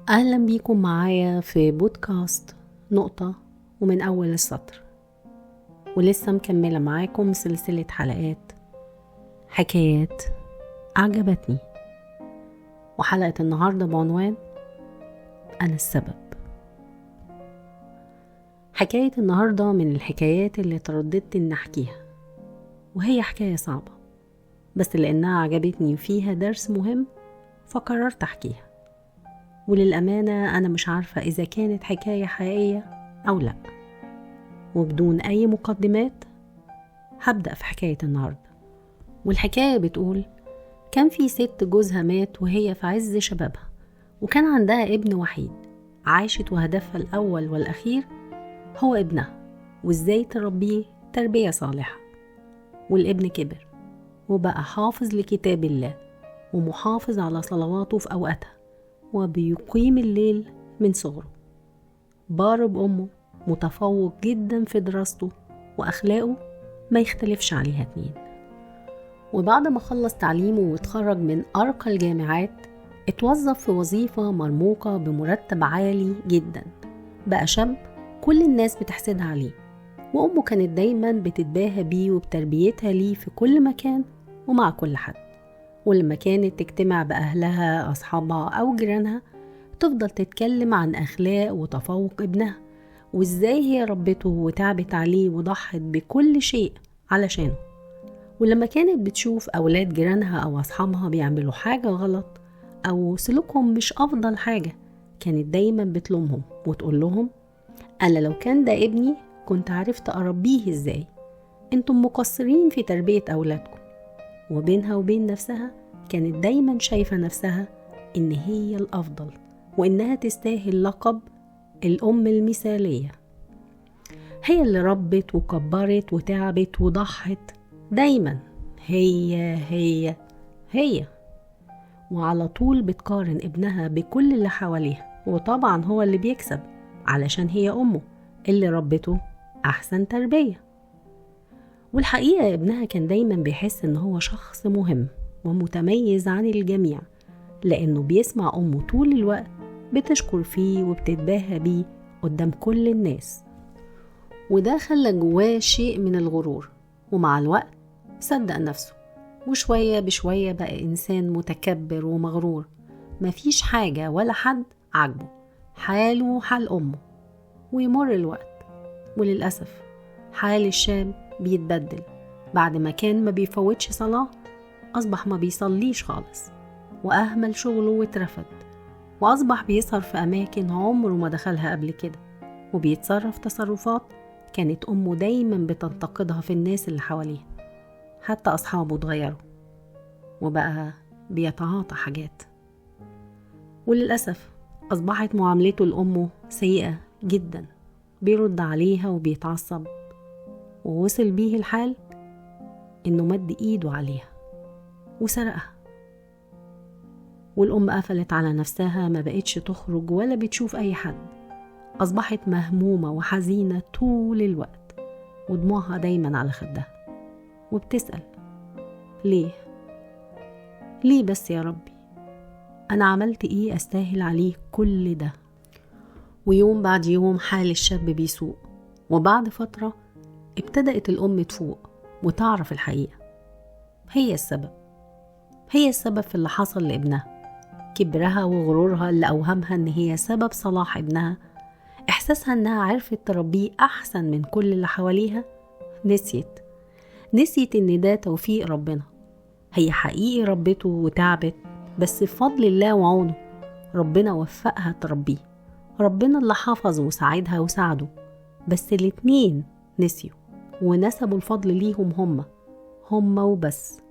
أهلا بيكم معايا في بودكاست نقطة ومن أول السطر، ولسه مكملة معاكم سلسلة حلقات حكايات أعجبتني. وحلقة النهاردة بعنوان أنا السبب. حكاية النهاردة من الحكايات اللي ترددت إن أحكيها، وهي حكاية صعبة، بس لأنها عجبتني وفيها درس مهم فقررت أحكيها. وللأمانة أنا مش عارفة إذا كانت حكاية حقيقية أو لأ. وبدون أي مقدمات هبدأ في حكاية النهاردة. والحكاية بتقول كان في ست جوزها مات وهي في عز شبابها، وكان عندها ابن وحيد. عاشت وهدفها الأول والأخير هو ابنها، وإزاي تربيه تربية صالحة. والابن كبر وبقى حافظ لكتاب الله ومحافظ على صلواته في أوقاتها، وبيقيم الليل من صغره. بار بأمه، متفوق جدا في دراسته، وأخلاقه ما يختلفش عليها اتنين. وبعد ما خلص تعليمه واتخرج من أرقى الجامعات، اتوظف في وظيفة مرموقة بمرتب عالي جدا. بقى شاب كل الناس بتحسدها عليه، وأمه كانت دايما بتتباهى بيه وبتربيتها ليه في كل مكان ومع كل حد. ولما كانت تجتمع بأهلها أصحابها أو جيرانها تفضل تتكلم عن أخلاق وتفوق ابنها، وإزاي هي ربته وتعبت عليه وضحت بكل شيء علشانه. ولما كانت بتشوف أولاد جيرانها أو أصحابها بيعملوا حاجة غلط أو سلوكهم مش أفضل حاجة، كانت دايما بتلومهم وتقول لهم أنا لو كان ده ابني كنت عرفت أربيه إزاي، أنتم مقصرين في تربية أولادكم. وبينها وبين نفسها كانت دايما شايفة نفسها إن هي الأفضل، وإنها تستاهل لقب الأم المثالية. هي اللي ربت وكبرت وتعبت وضحت دايما، هي هي هي. وعلى طول بتقارن ابنها بكل اللي حواليها، وطبعا هو اللي بيكسب علشان هي أمه اللي ربته أحسن تربية. والحقيقة ابنها كان دايما بيحس إن هو شخص مهم ومتميز عن الجميع، لأنه بيسمع أمه طول الوقت بتشكر فيه وبتتباهى بيه قدام كل الناس، وده خلى جواه شيء من الغرور. ومع الوقت صدق نفسه، وشوية بشوية بقى إنسان متكبر ومغرور، مفيش حاجة ولا حد عاجبه، حاله حال أمه. ويمر الوقت، وللأسف حال الشاب بيتبدل. بعد ما كان ما بيفوتش صلاة أصبح ما بيصليش خالص، وأهمل شغله واترفد، وأصبح بيسهر في أماكن عمره ما دخلها قبل كده، وبيتصرف تصرفات كانت أمه دايما بتنتقدها في الناس اللي حواليها. حتى أصحابه اتغيروا وبقى بيتعاطى حاجات. وللأسف أصبحت معاملته لأمه سيئة جدا، بيرد عليها وبيتعصب، ووصل بيه الحال إنه مد إيده عليها وسرقها. والأم قفلت على نفسها، ما بقتش تخرج ولا بتشوف أي حد. أصبحت مهمومة وحزينة طول الوقت، ودموعها دايما على خدها، وبتسأل ليه؟ ليه بس يا ربي؟ أنا عملت إيه أستاهل عليه كل ده؟ ويوم بعد يوم حال الشاب بيسوء، وبعد فترة ابتدأت الأم تفوق وتعرف الحقيقة. هي السبب، هي السبب في اللي حصل لابنها. كبرها وغرورها اللي أوهمها إن هي سبب صلاح ابنها، إحساسها إنها عرفت تربيه أحسن من كل اللي حواليها، نسيت إن ده توفيق ربنا. هي حقيقي ربته وتعبت، بس بفضل الله وعونه ربنا وفقها تربيه، ربنا اللي حفظه وساعدها وساعده. بس الاتنين نسيوا ونسبوا الفضل ليهم هم وبس.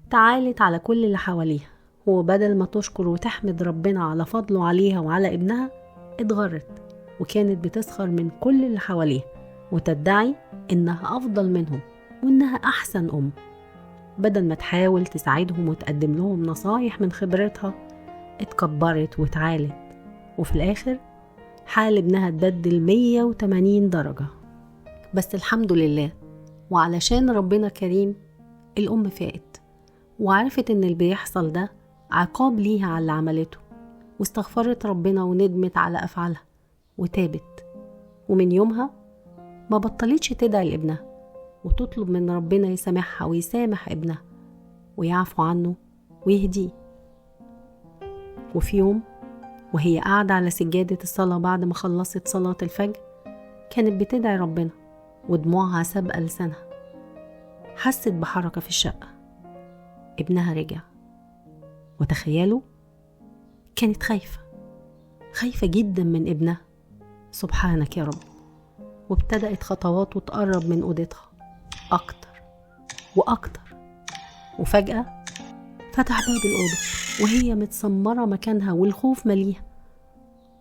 تعالت على كل اللي حواليها، وبدل ما تشكر وتحمد ربنا على فضله عليها وعلى ابنها، اتغرت وكانت بتسخر من كل اللي حواليها وتدعي إنها أفضل منهم وإنها أحسن أم. بدل ما تحاول تساعدهم وتقدم لهم نصايح من خبرتها، اتكبرت وتعالت، وفي الآخر حال ابنها اتبدل 180 درجة. بس الحمد لله، وعلشان ربنا كريم، الأم فاقت وعرفت إن اللي بيحصل ده عقاب ليها على اللي عملته، واستغفرت ربنا وندمت على أفعالها وتابت. ومن يومها ما بطلتش تدعي لابنها وتطلب من ربنا يسامحها ويسامح ابنها ويعفو عنه ويهديه. وفي يوم وهي قاعدة على سجادة الصلاة بعد ما خلصت صلاة الفجر، كانت بتدعي ربنا ودموعها سابقة لسانها. حست بحركة في الشقة، ابنها رجع. وتخيلوا، كانت خايفة، خايفة جدا من ابنها. سبحانك يا رب. وابتدأت خطواته تقرب من أوضتها أكتر وأكتر، وفجأة فتح باب الأوضة وهي متسمرة مكانها والخوف مليها.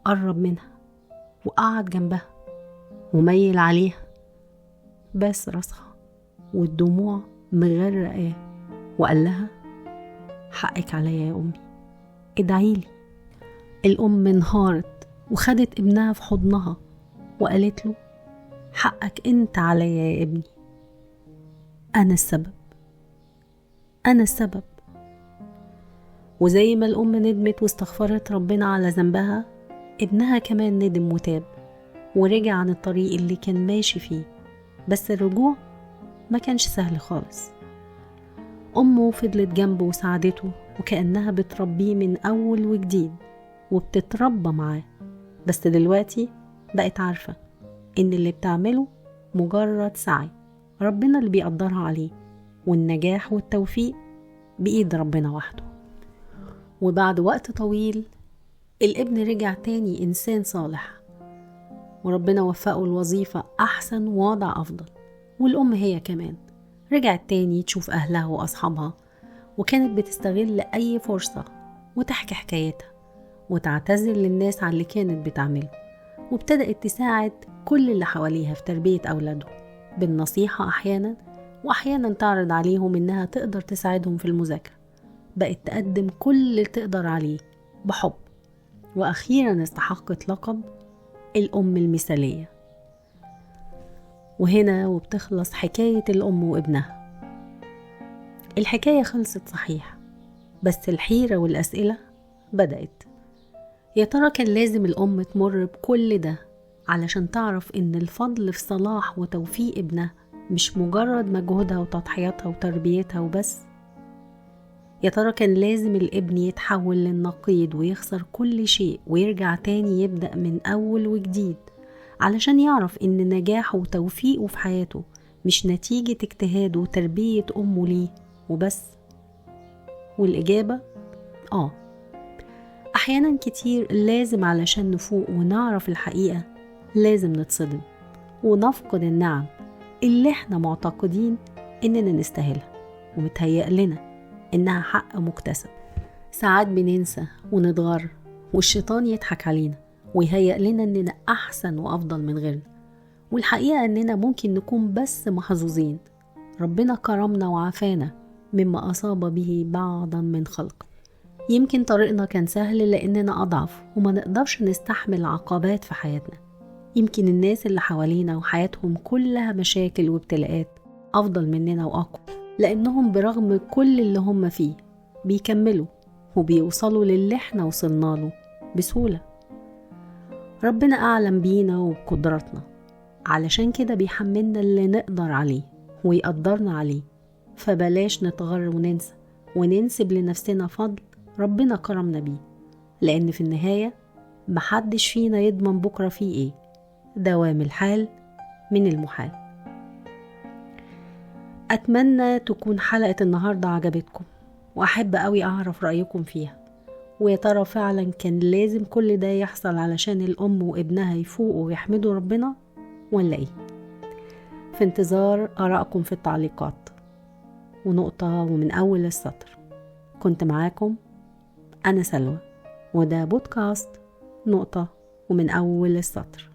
قرب منها وقعد جنبها وميل عليها، باس راسها والدموع مغرقاه، وقال لها حقك عليا يا أمي، ادعيلي. الأم انهارت وخدت ابنها في حضنها وقالت له حقك انت عليا يا ابني، أنا السبب، أنا السبب. وزي ما الأم ندمت واستغفرت ربنا على ذنبها، ابنها كمان ندم وتاب ورجع عن الطريق اللي كان ماشي فيه. بس الرجوع ما كانش سهل خالص. أمه فضلت جنبه وساعدته وكأنها بتربيه من أول وجديد وبتتربى معاه. بس دلوقتي بقت عارفة إن اللي بتعمله مجرد سعي ربنا اللي بيقدرها عليه، والنجاح والتوفيق بإيد ربنا وحده. وبعد وقت طويل الابن رجع تاني إنسان صالح، وربنا وفقه الوظيفة أحسن ووضع أفضل. والأم هي كمان رجعت تاني تشوف أهلها وأصحابها، وكانت بتستغل أي فرصة وتحكي حكايتها وتعتذر للناس على اللي كانت بتعمله. وابتدأت تساعد كل اللي حواليها في تربية أولادهم بالنصيحة أحيانا، وأحيانا تعرض عليهم إنها تقدر تساعدهم في المذاكرة. بقت تقدم كل اللي تقدر عليه بحب، وأخيرا استحقت لقب الأم المثالية. وهنا وبتخلص حكاية الأم وابنها. الحكاية خلصت صحيح، بس الحيرة والأسئلة بدأت. يا ترى كان لازم الأم تمر بكل ده علشان تعرف إن الفضل في صلاح وتوفيق ابنها مش مجرد مجهودها وتضحياتها وتربيتها وبس؟ يا ترى كان لازم الابن يتحول للنقيض ويخسر كل شيء ويرجع تاني يبدأ من أول وجديد علشان يعرف إن نجاحه وتوفيقه في حياته مش نتيجة اجتهاده وتربية أمه ليه وبس؟ والإجابة آه. أحيانا كتير لازم علشان نفوق ونعرف الحقيقة لازم نتصدم ونفقد النعم اللي احنا معتقدين إننا نستاهلها ومتهيأ لنا إنها حق مكتسب. ساعات بننسى ونتغر والشيطان يضحك علينا ويهيأ لنا إننا أحسن وأفضل من غيرنا، والحقيقة إننا ممكن نكون بس محظوظين ربنا كرمنا وعافانا مما أصاب به بعضا من خلقه. يمكن طريقنا كان سهل لأننا أضعف وما نقدرش نستحمل عقبات في حياتنا. يمكن الناس اللي حوالينا وحياتهم كلها مشاكل وابتلاءات أفضل مننا وأقوى، لأنهم برغم كل اللي هم فيه بيكملوا وبيوصلوا للي احنا وصلنا له بسهولة. ربنا أعلم بينا وبقدراتنا، علشان كده بيحملنا اللي نقدر عليه ويقدرنا عليه. فبلاش نتغر وننسى وننسب لنفسنا فضل ربنا كرمنا بيه، لأن في النهاية محدش فينا يضمن بكرة فيه إيه. دوام الحال من المحال. أتمنى تكون حلقة النهاردة عجبتكم، وأحب أوي أعرف رأيكم فيها. ويا ترى فعلا كان لازم كل ده يحصل علشان الأم وابنها يفوقوا ويحمدوا ربنا ولا إيه؟ في انتظار آرائكم في التعليقات. ونقطة ومن أول السطر. كنت معاكم أنا سلوى، وده بودكاست نقطة ومن أول السطر.